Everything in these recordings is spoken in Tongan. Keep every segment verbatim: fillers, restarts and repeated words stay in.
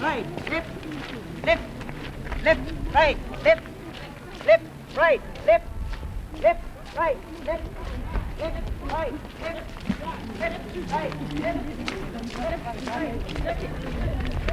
Right, left, left, left, right, left, left, right, left, left, right, left, left, right, left, left, right, left, left, right, left, left, right, left, left, right, left.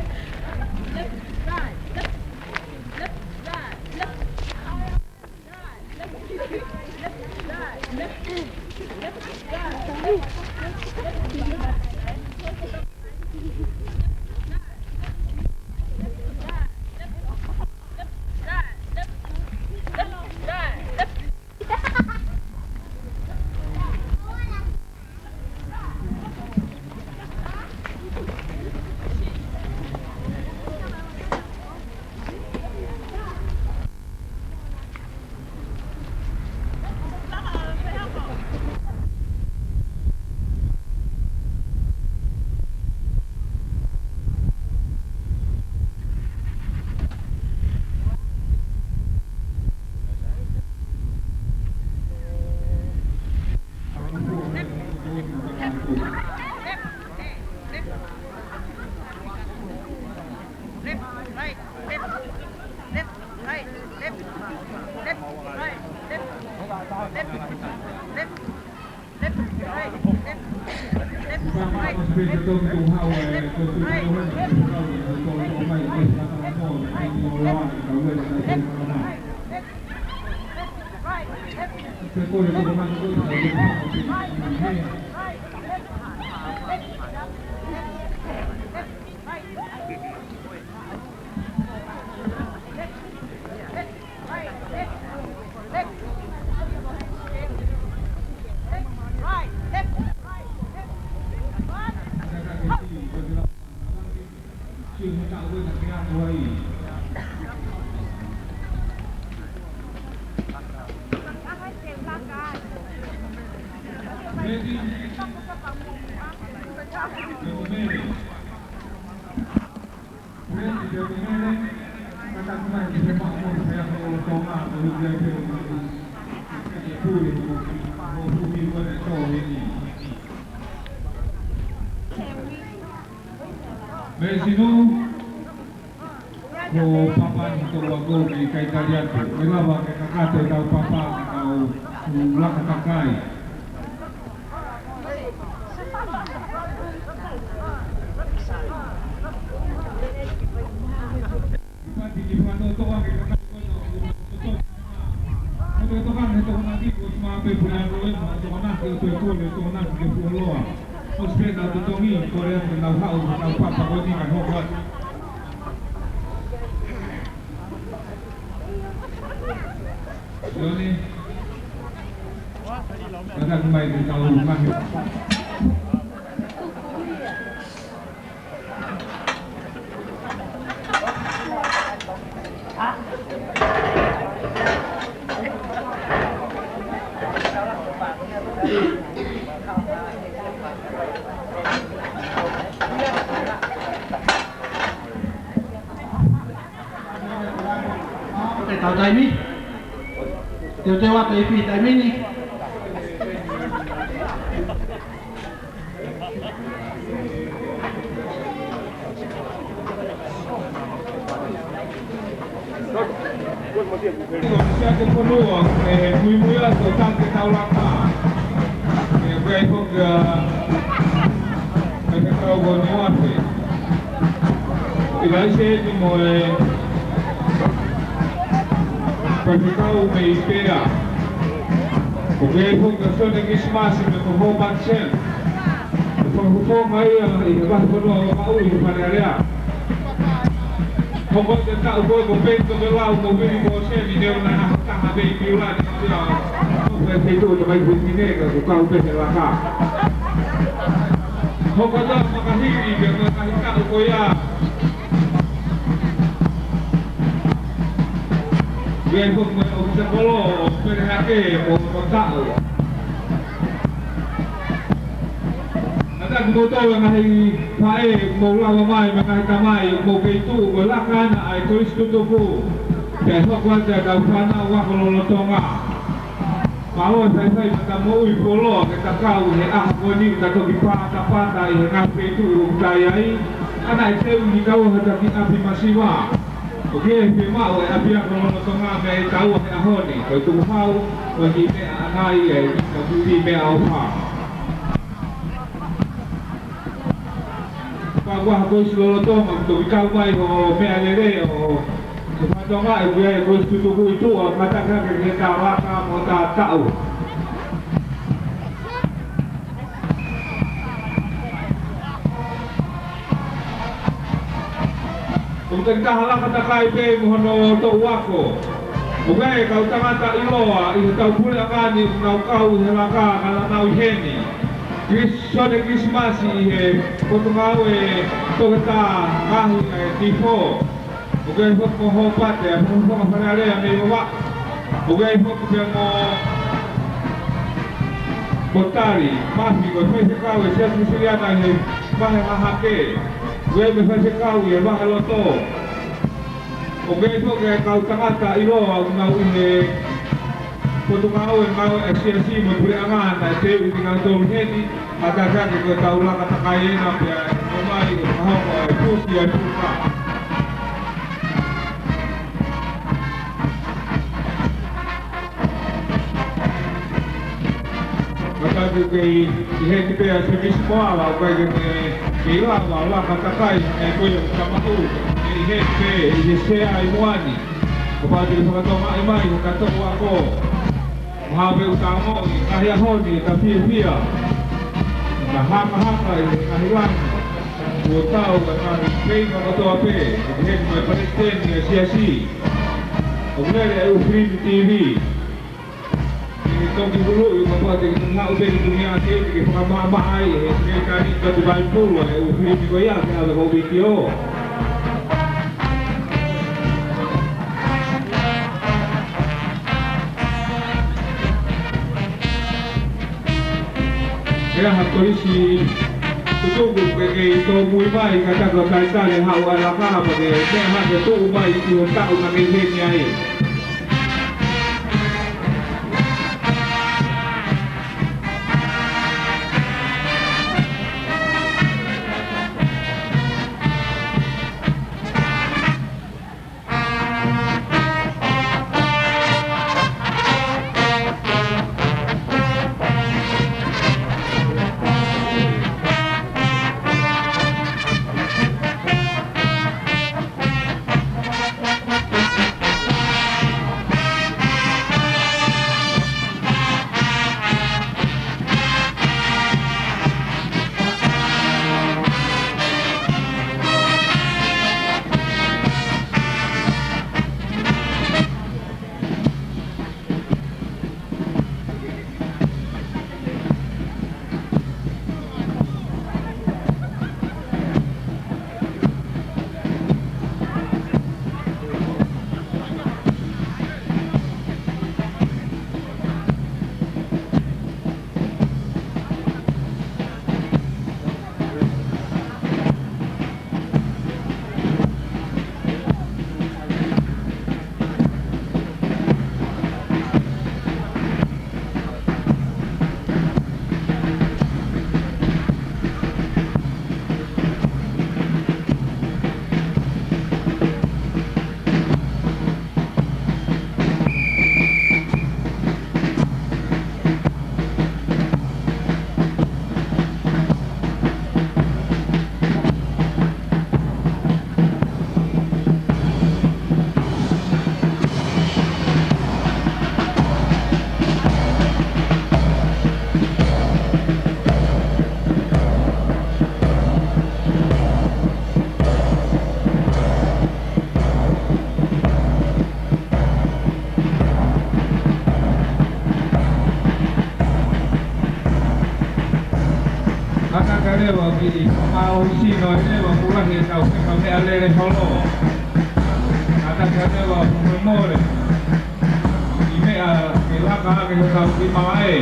Mei Sinu, ko Papa ni tolu ako mei Kaitaliatu. ʻE lava ke kakato ʻetau papa, ʻetau laka kakai. Pati ki fano toa ke kakato. Ko e toka he tokonaki, ko e tama pē pule ano e, ma tokonaki, ko e kole, tokonaki ke fuoloa. ʻOsi pē nau totongi, kole atu ke nau haʻu, nau papa ko eni kae hoko atu. Sione. Kata mai ke tau mahi. Te tau taimi. Te tau atu e fī taimi ni. Siʻa ke fonua, ʻe muimui atu ʻo tau ke tau laka. ʻE pea i foki ʻa, ʻe ke tau ko ni wafe. ʻIkai se ni mo e, pea ke tau mei pea. Ko ke i foki ʻa Sione Kilisimasi mei ko Hobart Sen. Ko e fakafofonga ia ʻi he vahefonua ʻo Vavaʻu ʻi he Fale Alea. Hoko atu e taʻu ko ē ko Peni Tokelau mo Vili Moseni, ne ʻomi ha taha mei Piula ni ia. Ko e feituʻu ʻo e tamai kuini ne ka ko kau pē he laka. Hoko atu ʻa Makahili ke mo e ngaahi taʻu ko ia. Ia i foki mo e ʻofisa kolo ʻo Pele Hake mo e taʻu. Kātaki kimoutolu ngaahi faʻē, mou lava mai mo e ngaahi tamai, mou kei tuʻu, ko e laka ena ʻa e Kolisi Tutupu. Pea hoko atu ʻetau fānau ako lolotonga. Mālō e faifai matamoʻui fuoloa ke ta kau he ʻaho ko eni ke ta toki patapata ʻi he ngaahi feituʻu ʻoku ta ʻi ai. ʻAna e teu ni kau ha taki ʻapi masiva. ʻOku ʻi ai e fiemaʻu e ʻapiako lolotonga mei he taua he ʻaho ni. Ko e tukuhau, ko e kiʻi meʻa ʻanai e kiʻi kiʻi meʻaʻofa. Pea ʻoku ʻi ai ha koisi lolotonga, ʻoku toki kau mai ʻo meʻalele ʻo, ʻo fakatonga ʻoku ʻi ai e koisi tutuku ʻi tuʻa, kātaki hake ki he tā laka mo e tā taʻu. ʻOku taki taha laka takai pē mo hono toʻu ako. ʻOku ʻi ai e kau tangata ʻiloa ʻi he tau puleʻanga ni ʻoku nau kau ʻi he laka ka naʻa nau ʻi heni. Kris-, Sione Kilisimasi ʻi he Potungāue Toketā Ngaohi ʻa e T four. ʻOku ʻi ai foki mo Hōpate, ʻa e Potungāue Fale Alea mei Vavaʻu. ʻOku ʻi ai foki pē mo, mo Tali Mafi, ko e faifekau ʻa e Siasi Uēsiliana ʻi he vahe Hahake. ʻOku ʻi ai mo e faifekau ʻi he vahe loto. ʻOku ʻi ai foki e kau tangata ʻiloa ʻoku nau ʻi he Potungāue Ngāue ʻa e Siasi mo e puleʻanga naʻe teuʻi kinautolu heni, kātaki hake ko e tau laka takai ena pea ʻomai ʻo fakahoko e pusi ʻa e puka. Kātaki ke ʻi, ʻi heni pē ʻa Semisi Moala, ʻoku ʻikai ke ne, ke ʻi lava ʻo laka takai, ʻe ko ia ʻoku tamaʻu, ʻe ʻi heni pē, ʻi he sea ʻi muʻa ni. Kapau te ke fakatokangaʻi mai, ko e kātoa ako. Mahalo pē ʻoku ta ongoʻi, ngaahi ʻaho ni, ta fiefia. Ta hakahaka ʻi he ngaahi langi. Kuo tau ka ngaahi kei fakatoa pē, ʻoku heni mai palesiteni ʻa e Siasi. ʻOku lele e ʻū filimi T V. ʻE toki huluʻi, kapau te ke toki haʻu pē ki Tuniake, te ke fakamaʻamaʻa ai, ʻe te ke kani toki vaipulu, e ʻū filimi ko ia, ke ʻave ko e vitiō. ʻE ha kolisi tutuku ke kei tōmui mai, kātaki ʻo talitali haʻu ʻa e laka, pea ke meʻa hake tuʻu mai ʻi he taʻu naʻa ke ʻi heni ai. Kātaki leva ki he mālohi sino ʻe leva kulahi e tau fika meʻalele holo. Kātaki leva ʻo mole. ʻI meʻa ke laka ake he tau ki malae.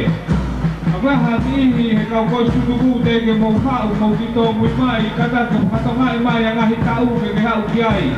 ʻA e hā niʻihi he kau kosi tutuku te ke mou haʻu, mou ki tōmui mai, kātaki ʻo fakatokangaʻi mai ʻa e ngaahi taʻu ke ke haʻu ki ai.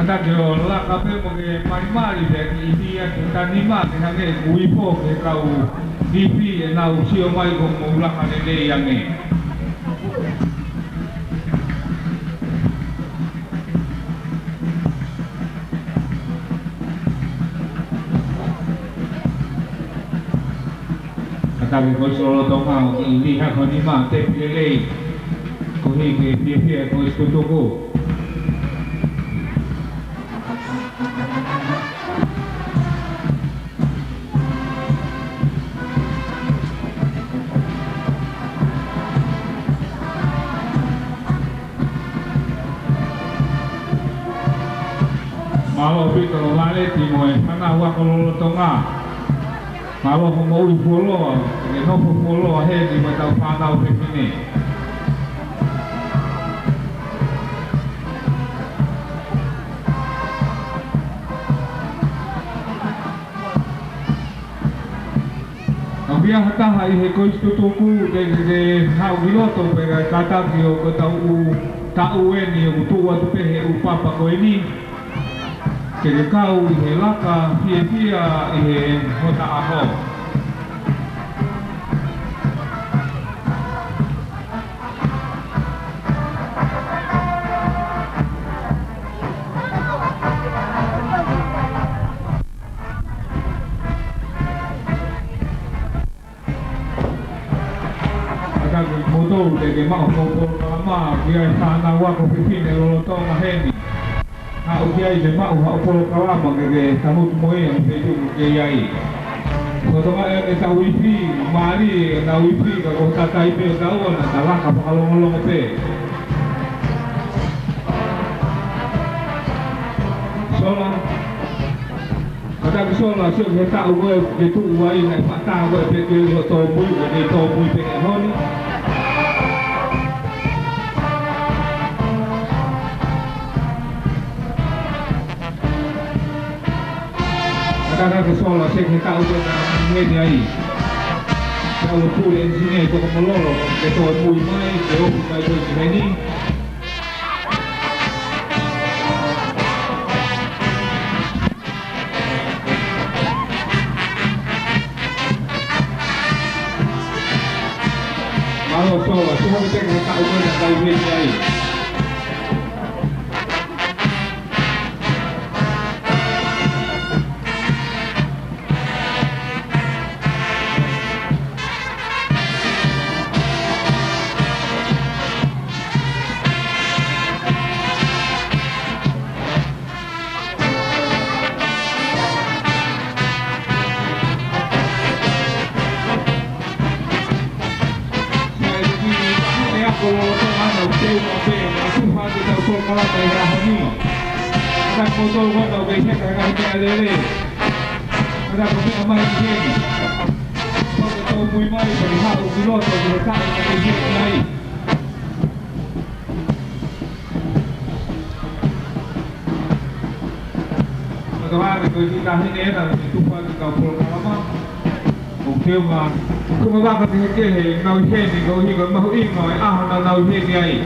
Ke ʻo laka pē mo ke malimali pē ki ʻInia ki Tanima ke hangē kuo ʻi ai pē ke kau ifi ʻenau sio mai ko e mou laka lelei ange. Kātaki ko e solo Tonga ʻo ʻInia ko Nima, tepi lelei. Ko e hiki fiefia ko e tutuku. Mālō ʻaupito Valeti mo e fānau ako lolotonga. Mālō hoʻomou ʻi fuoloa, ke nofo fuoloa heni mo ʻetau fānau fefine. Ka ʻi ai ha taha ʻi he kosi tutuku, ke, ke, ke haʻu ki loto pē kae kātaki ʻo ko e taʻu ʻu, taʻu eni ʻoku tuʻu atu pē he ʻū papa ko eni. Ke ke kau ʻi he laka fiefia ʻi he hota ʻaho. Kātaki kimoutolu ke ke maʻu hoʻo polokalama, ʻoku ʻi ai e fānau ako fefine lolotonga heni. Haʻu ki ai ke maʻu haʻo polokalama ke ke tangutu mo ia ʻi he feituʻu ʻoku ke ʻi ai. Ko e tonga ʻene tau ifi, mālie ʻenau ifi, ka ko e tatai pē ʻo tau ʻona, ta laka fakalongolongo pē. Sola. Kātaki Sola, sio ki he taʻu ko ē ke tuʻu ai, naʻe faʻa tā ko ē pē ke ʻi hoʻo tōmui, ko e tōmui pē he ʻaho ni. Kātaki Sola, sio ki he taʻu ko ē naʻe heni ai. Taʻu ʻo e pule ʻenisinia ʻi Tokomololo, ke tōmui mai, ke ofi mai ko ē ki heni. Mālō Sola, sio hake pē ki he taʻu ko ē naʻe heni ai. Sai, ko e kiʻi fefine ako lolotonga naʻa nau teu maʻu pē, naʻe tufa atu ʻetau polokalama ʻi he ʻaho ni. Kātaki kimoutolu ʻoku kei heka he ngaahi meʻalele. Kātaki ʻo meʻa mai ki heni. Pea ke tōmui mai, pea ke haʻu ki loto ki he taʻu naʻe heni ai. Mālō ʻaupito, ko e kiʻi taʻahine ena naʻe tufa atu ʻetau polokalama. ʻOku teunga, tuʻunga vaka kehekehe, nau ʻi heni, koeʻuhi ko e mahuʻinga ʻo e ʻaho naʻa nau ʻi heni ai.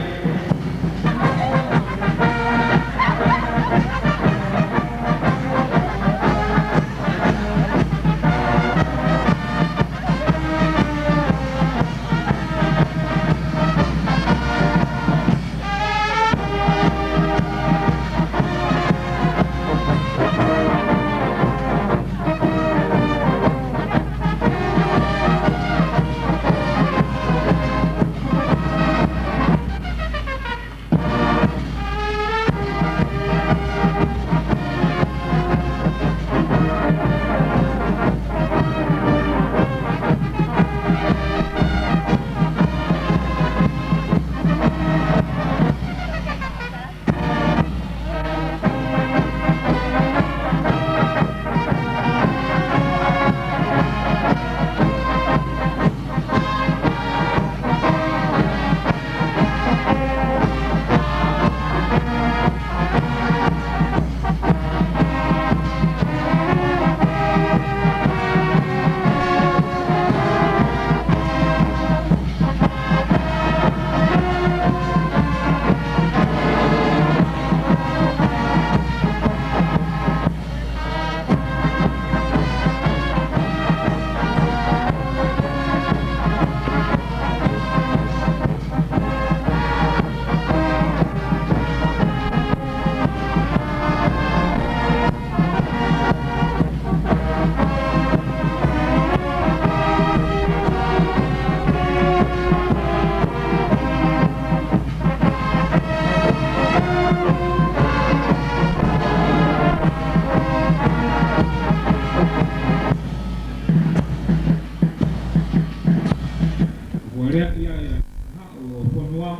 Ia, ia, ia. Haʻu ʻo fonua.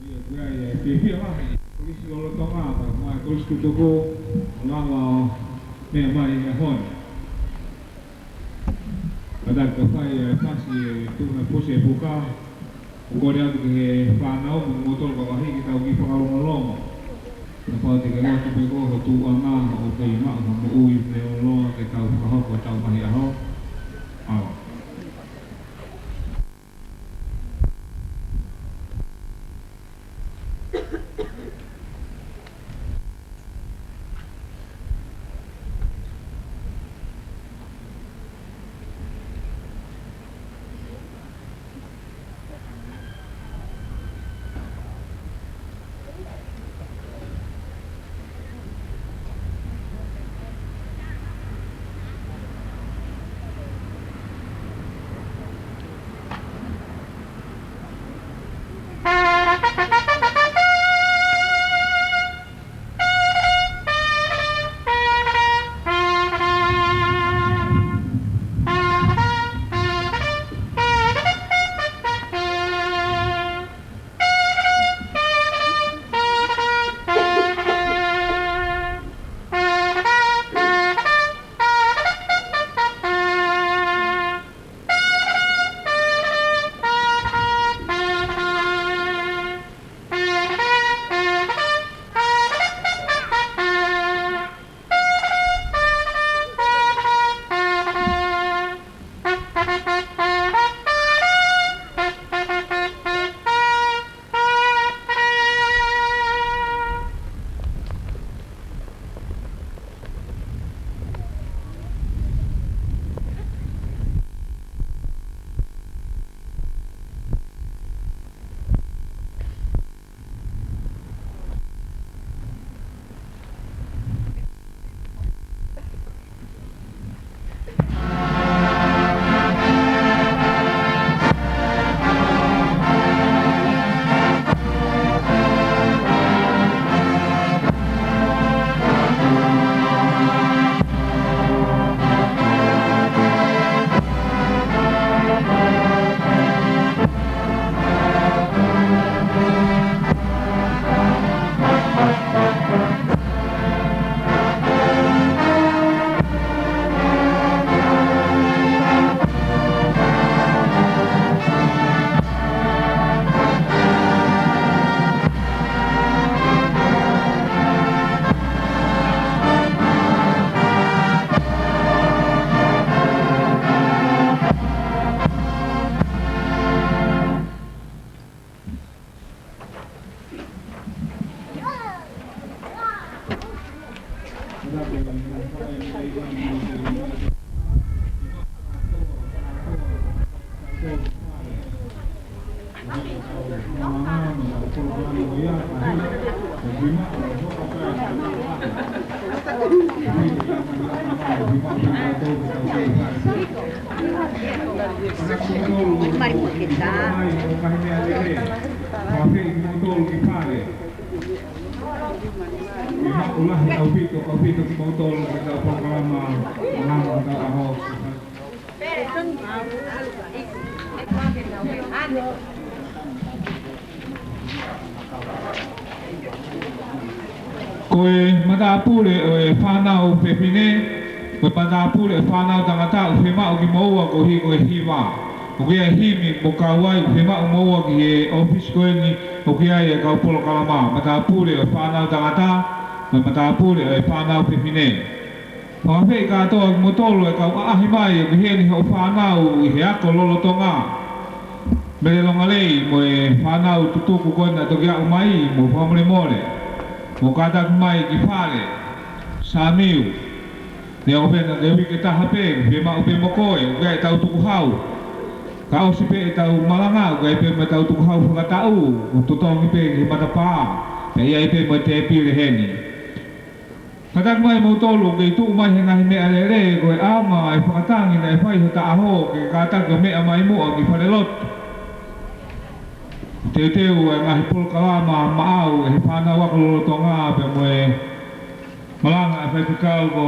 Ia, ia, ia. Fiefia lahi. Kolisi lolotonga, pea mo e kolisi tutuku. Lava ʻo meʻa mai he ʻaho ni. Kātaki ka fai e pasi e tuna pusi e puka. ʻOku kole atu ki he fānau mo kimoutolu kau ʻaʻahi ke tau kiʻi fakalongolongo. Kapau te ke lotu pē koe ho tuʻuʻanga, ʻoku kei maʻu ha moʻui meʻa loloa ke tau fakahoko ʻetau ngaahi ʻaho. ʻAo. Maʻu lahi ʻaupito, ʻaupito kimoutolu ki heʻetau polokalama malanga ʻo e ʻaho. Ko e matāpule ʻo e fānau fefine, ko e matāpule ʻo e fānau tangata ʻoku fiemaʻu kimoua koeʻuhi ko e hiva. ʻOku ʻi ai e himi mo kau ai, ʻoku fiemaʻu moua ki he ʻōfisi ko eni ʻoku ʻi ai e kau polokalama, matāpule ʻo e fānau tangata, mo e matāpule ʻo e fānau fefine. Fakafeʻi kātoa kimoutolu e kau ʻaʻahi mai ʻoku ʻi heni hoʻo fānau ʻi he ako lolotonga. Mele Longalei mo e fānau tutuku ko ena toki aʻu mai mo fakamolemole. Mo kātaki mai ki fale. Samiu. Neongo pē naʻe uike taha pē, fiemaʻu pē mo koe, ʻoku ʻi ai ʻetau tukuhau. Ka ʻosi pē ʻetau malanga, ʻoku ʻi ai pē mo ʻetau tukuhau fakataʻu, ʻoku totongi pē ki he matapā, pea ʻi ai pē mo e tēpile heni. Kātaki mai moutolu, ʻoku kei tuʻu mai he ngaahi meʻalele, ko e ʻaonga e fakatangi naʻe fai hota ʻaho, ke kātaki ʻo meʻa mai muʻa ki falelotu. Teuteu e ngaahi polokalama maʻau ʻe he fānau ako lolotonga pea mo e malanga ʻa e faifekau ko.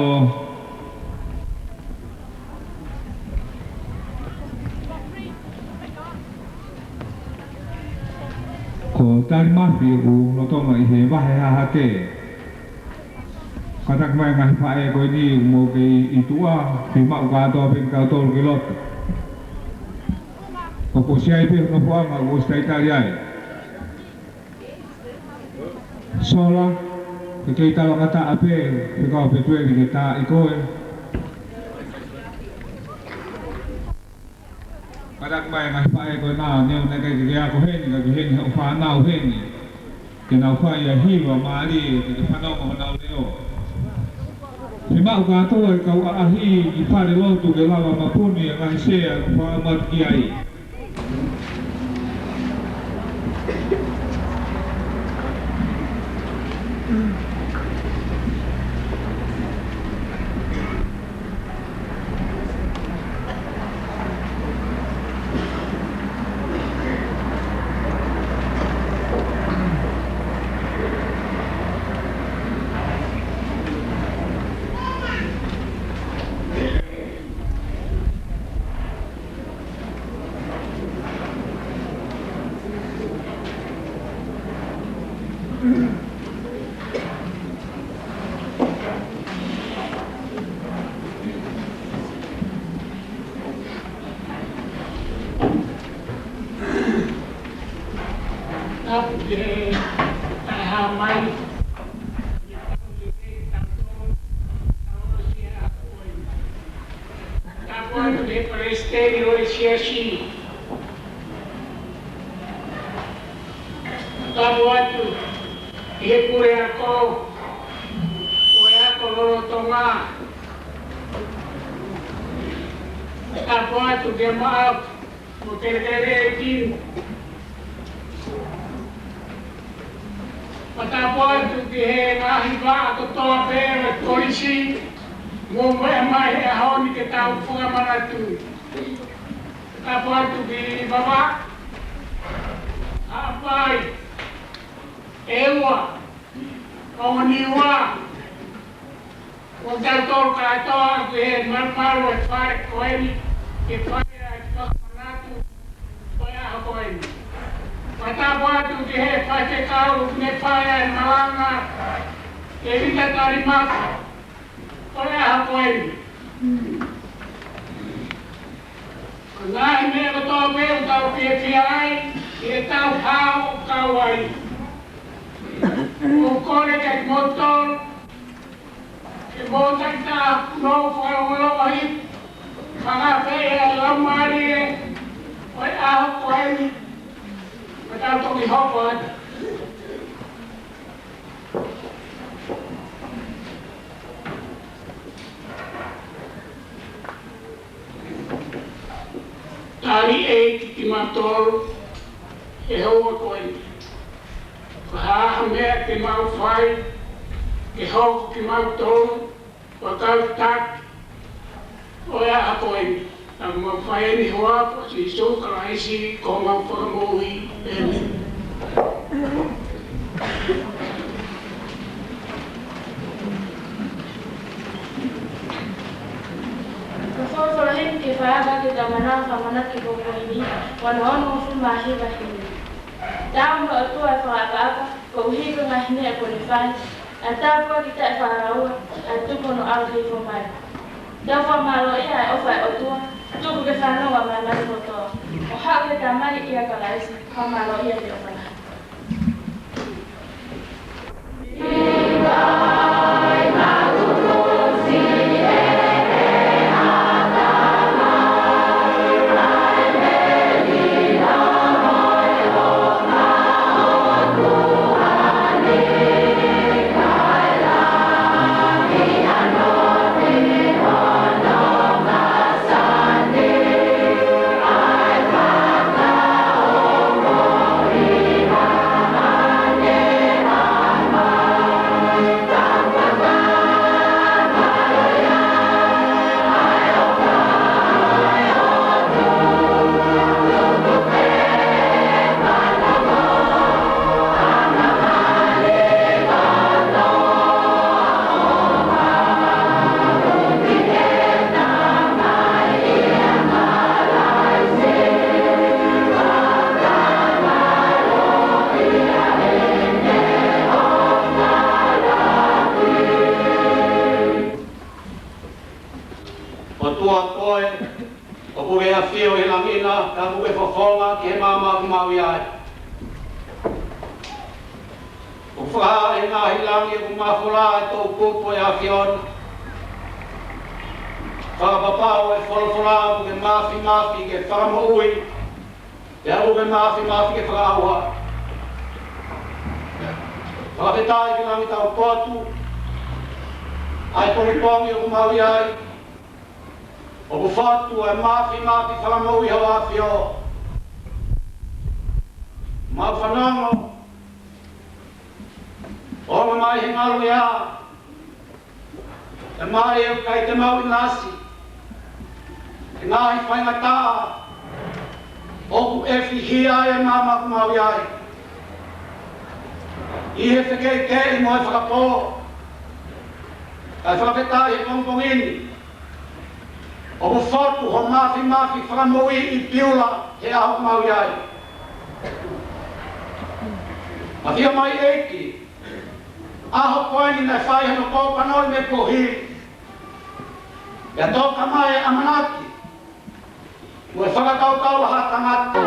Ko Talimafi ʻoku lolotonga ʻi he vahe hahake. Kātaki mai ngaahi faʻē ko eni ʻoku mou kei ʻi tuʻa, fiemaʻu kātoa pē kitautolu ke lotu. ʻOku ʻosi ʻi ai pē hono puʻanga ʻoku ʻosi talitali ai. Sola, ke kei talangataʻa pē, fekau pē Tueli ke tā ʻi koe. Kātaki mai ngaahi faʻē ko ena, neongo naʻe ʻikai ke ke ako heni, ka ke heni hoʻo fānau heni. Ke nau fai ʻa e hiva mālie, ke ke fanongo honau leʻo. Fiemaʻu kātoa e kau ʻaʻahi ki fale lotu ke lava mapuni ʻa e ngaahi sea ʻoku fakamatu ki ai. Tapu ki he taha mai. Tapu atu ki he palesiteni ʻo e siasi. Tapu atu ki he puleako ʻo e ako lolotonga. Tapu atu ki he maʻa mo kelekele e tinu. Pea tapu atu ki he ngaahi vaʻa kotoa pē ʻo e kolisi, mou meʻa mai he ʻaho ni ke tau fakamanatu. Tapu atu ki Vavaʻu, Haʻapai, ʻEua, Ongo Niua, ʻo tautolu kātoa ʻoku ʻi he malumalu ʻo e fale ko eni, ke fai ʻa e fakamanatu ʻo e ʻaho ko eni. Pea tapu atu ki he faifekau ʻoku ne fai ʻa e malanga, Tēvita Talimafi, ʻo e ʻaho ko eni. Ko e ngaahi meʻa kotoa pē ʻoku tau fiefia ai, ʻi heʻetau hao ʻo kau ai. ʻOku ou kole kiate kimoutolu, ke mou takitaha kunou fakalongolongo hifo, fakaafeʻi ʻa e laumālie ʻo e ʻaho ko eni, mo tau toki hoko atu. Tali ʻEiki kimautolu he houa ko eni. Ko e hā ha meʻa te mau fai ke hoko kimautolu ko e kau taki ʻo e ʻaho ko eni? Ka mau fai eni he huafa ʻo Sīsū Kalaisi ko homau Fakamoʻui. ʻĒmeni. Ko e folofola heni ke fakaʻapaʻapa ke tau manako fakamanatu ki he pō ko eni, ua noa ono hongofulu mā hiva himi. Tau mo e ʻOtua ʻa e fakaʻapaʻapa, koeʻuhi ko e ngaahi meʻa kuo ne fai, ʻa e tāpuaki taʻefaʻalaua, ʻa e tuku hono ʻalu hifo mai. Tau fakamālōʻia ʻa e ʻofa ʻa e ʻOtua, tuku ke fanongo ʻa māmani kotoa. ʻO haʻu ki he Tamai ʻia Kalaisi, fakamālōʻia pea ʻofa lahi. ʻOku ke ʻafio ʻi he langi na, ka ʻoku ke fofonga ki he maama ʻoku mau ʻi ai. ʻOku fakahā ʻe he ngaahi langi ʻoku mafola ʻa e toʻukupu ʻo e ʻAfiona. Fakapapau ʻe he folofola ʻoku ke māfimafi ke fakamoʻui, pea ʻoku ke māfimafi ke fakaʻauha. Fakafetaʻi ki he langi taupotu, ʻa e pongipongi ʻoku mau ʻi ai. ʻOku fotu ʻa e māfimafi fakamoʻui ho ʻAfio. Mau fanongo, ʻo ʻomai he ngaluʻea, ʻe mai ʻe kai te mau ʻinasi, ʻi he ngaahi faingataʻa ʻoku ʻefihia ai e maama ʻoku mau ʻi ai, ʻi he fekeʻikeʻi mo e fakapō. Kae fakafetaʻi he pongipongi ni, ʻoku fotu ho māfimafi fakamoʻui ʻi Piula he ʻaho ʻoku mau ʻi ai. ʻAfio mai ʻEiki, ʻaho ko eni naʻe fai hono pō panoʻi mei he kohi. Pea toka mai e ʻamanaki mo e fakakaukau ʻa ha tangata.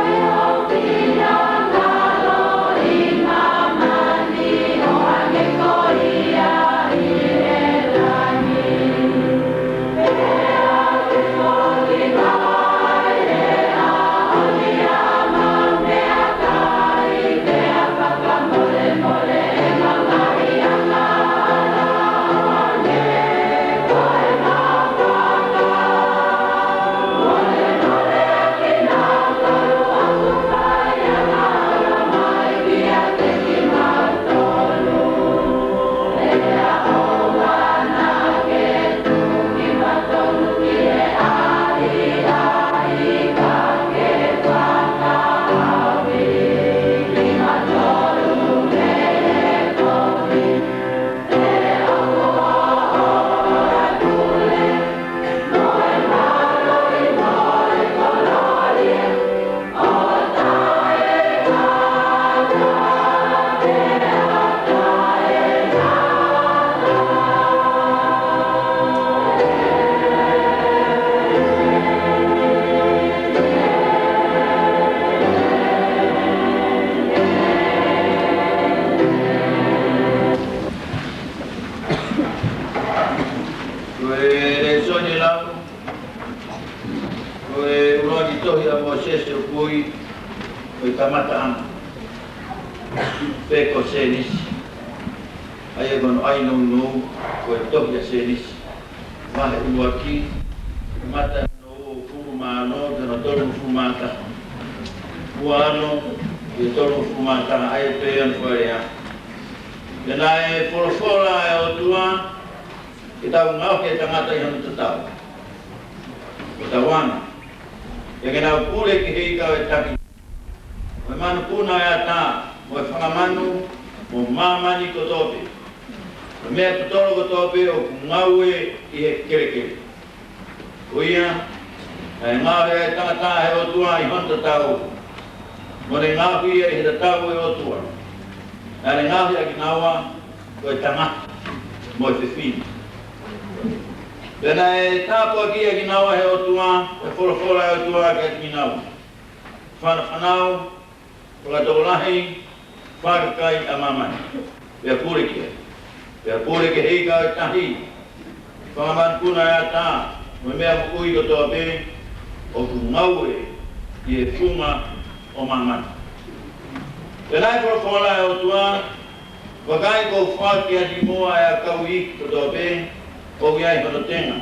Ko e lēsoni lau, ko e ʻuluaki tohi ʻa Mōsese ʻoku ui ko e Kamataʻanga, pe ko Sēnesi. ʻA ia ko hono ʻai nounou, ko e tohi ʻa Sēnesi, vahe ʻuluaki, kamata hono uofulu mā ono ki hono tolungofulu mā taha. Ua ono ki he tolungofulu mā taha, ʻa ia pē ʻa e fakalea. Pea naʻe folofola ʻa e ʻOtua, ke tau ngaohi e tangata ʻi hono tatau, ko hotau anga, pea ke nau pule ki he ika ʻo e taki, mo e manupuna ʻo e ʻatā, mo e fanga manu, mo māmani kotoa pē, mo e meʻa totolo kotoa pē ʻoku ngaue ʻi he kelekele. Ko ia, naʻe ngaohi ʻa e tangata ʻe he ʻOtua ʻi hono tatau, mo ne ngaohi ia ʻi he tatau ʻo e ʻOtua. Naʻa ne ngaohi ʻa kinaua ko e tangata mo e fefine. Pea naʻe tāpuakiʻi ʻa kinaua ʻe he ʻOtua, ʻa e folofola ʻa e ʻOtua kiate kinaua, fānau, fānau, fakatokolahi, fakakakai ʻa māmani, pea pule ki ai. Pea pule ki he ika ʻo e tahi, fanga manupuna ʻo e ʻatā, mo e meʻa moʻui kotoa pē ʻoku ngaue ʻi he funga ʻo māmani. Pea naʻe folofola ʻa e ʻOtua, vakai, kuo u foaki ʻi he ʻatā ʻa e ʻakau iiki kotoa pē ʻoku ʻi ai hono tenga,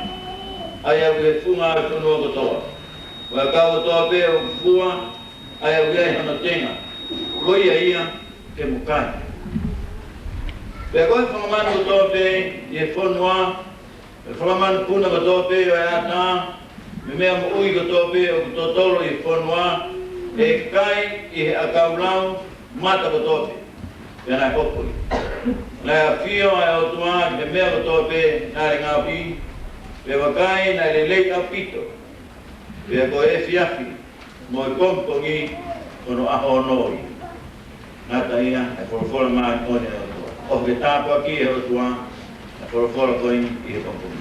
ʻa ia ʻoku ʻi he funga ʻo e fonua kotoa, mo e ʻakau kotoa pē ʻoku fua, ʻa ia ʻoku ʻi ai hono tenga, ko ia ia ke mo kai. Pea ko e fanga manu kotoa pē ʻi he fonua, mo e fanga manupuna kotoa pē ʻo e ʻatā, mo e meʻa moʻui kotoa pē ʻoku totolo ʻi he fonua, ʻe kai ʻi he ʻakau lau mata kotoa pē. Pea naʻe hoko ia. Naʻe ʻafio ʻa e ʻOtua ki he meʻa kotoa pē naʻa ne ngaohi, pea vakai, naʻe lelei ʻaupito. Pea ko e efiafi mo e pongipongi ko hono ʻaho ono ia. Ngata ia ʻa e folofola māʻoniʻoni ʻa e ʻOtua. ʻOfa ke tāpuakiʻi ʻe he ʻOtua ʻa e folofola ko eni ʻi he pongipongi.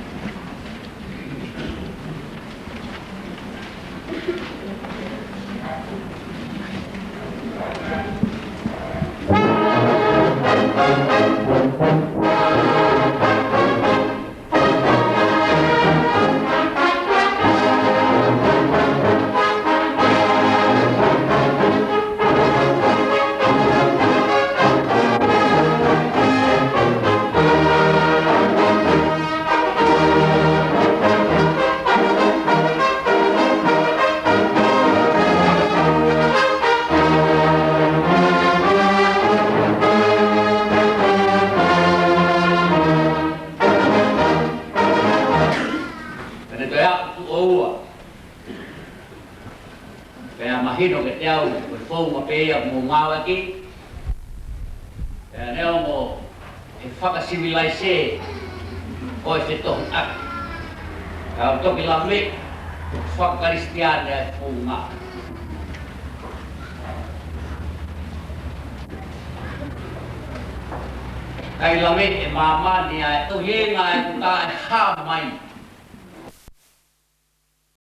Pea ne toe aʻu tuʻo ua. Pea mahino kiate au, ko e founga pē ia ʻoku mou ngāueʻaki. Pea neongo ʻe fakasivilaise, ko e fetohiʻaki. Ka u toki laveʻi, fakakalisitiane ʻa e founga. Kae laveʻi ʻe māmani ʻa e tohiʻanga ʻoku taʻehāmai.